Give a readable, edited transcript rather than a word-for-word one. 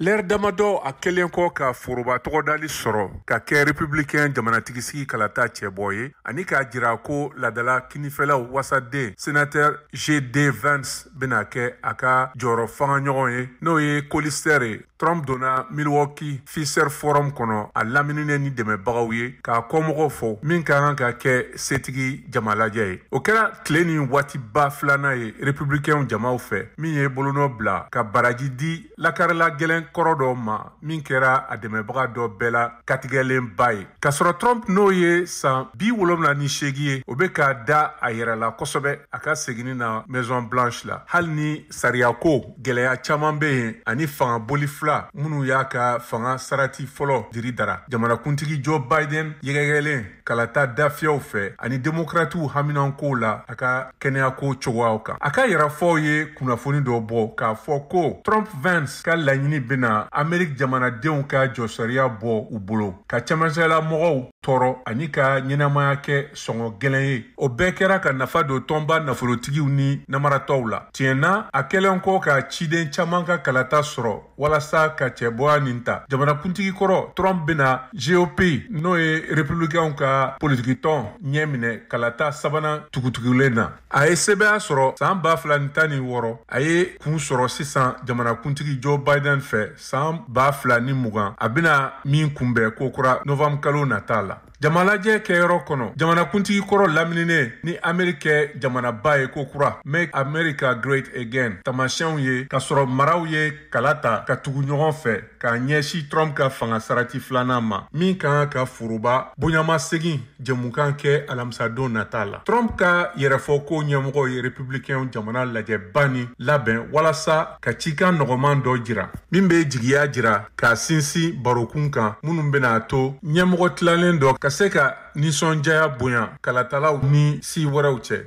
Lɛrɛ damadɔ a kɛlen kɔ ka foroba tɔgɔdali sɔrɔ ka kɛ Republicain jamanatigisigi kalata cɛbɔ ye, ani k'a jira ko ladala kinifɛlaw wasaden Senateur J.D. Vance bɛna kɛ a ka jɔyɔrɔ fanga ɲɔgɔn ye, n'o ye colistier ye. Trump donna Milwaukee Fiserv Forum kɔnɔ a lamininen ni dɛmɛbagaw ye k'a kɔmɔgɔw fɔ, min ka kan ka kɛ setigi jamalajɛ ye. O kɛra tile ni waatiba filanan ye Republicainw jamaw fɛ, min ye bolonɔ bila ka baraji di lakarila gɛlɛn kɔrɔ dɔ ma, min kɛra a dɛmɛbaga dɔ bɛɛ la katigɛlenba ye. K'a sɔrɔ Trump, n'o ye san 78 ye, o bɛ ka da a yɛrɛ la kosɛbɛ a ka seginni na Maison Blanche la, hali ni sariyako gɛlɛya caman bɛ yen ani fanga boli fila minnu y'a ka fanga sarati fɔlɔ diri dara. Jamanakuntigi Joe Biden yɛgɛyɛgɛlen kalata dafiyɛw fɛ ani demokratiw haminankow la a ka kɛnɛyako cogoyaw kan. A ka yɛrɛfɔw ye kunnafoni dɔ bɔ k'a fɔ ko Trump Vance ka laɲini bɛna Amerique jamanadenw ka jɔsariya bɔ u bolo, ka cɛmancɛla mɔgɔw tɔɔrɔ ani ka ɲɛnamaya kɛ sɔngɔ gɛlɛn ye. O bɛɛ kɛra ka nafa don tɔnba nafolotigiw ni namaratɔw la. Tiɲɛ na, a kɛlen kɔ ka ciden caman ka kalata sɔrɔ walasa ka cɛbɔya nin ta, jamanakuntigi kɔrɔ Trump bɛna GOP, n'o ye Republicainw ka politikitɔn, ɲɛ minɛ kalata sabanan tugutugulen na. A ye sebaaya sɔrɔ san 2016, a ye kun sɔrɔ sisan jamanakuntigi Joe Biden fɛ san 2020, a bɛna min kunbɛn kokura novembre kalo nata la. Jamalajɛ kɛyɔrɔ kɔnɔ, jamanakuntigi kɔrɔ lamininen ni Ameriki kɛ jamanaba ye kokura, Make America Great Again taamasiyɛnw ye, k'a sɔrɔ maraw ye kala ta ka tugu ɲɔgɔn fɛ k'a ɲɛsin Trump ka fanga sarati filanan ma, min ka kan ka foroba bonyamasegin jɛmukan kɛ alamisadon nata la. Trump ka yɛrɛfɔko ɲɛmɔgɔ ye Republicain jamana lajɛba nin labɛn walasa ka cikan nɔgɔman dɔ jira min bɛ jigiya jira k'a sinsin barokun kan minnu bɛna a to ɲɛmɔgɔ tilalen dɔ ka se ka nisɔndiya bonya kalatalaw ni si wɛrɛw cɛ.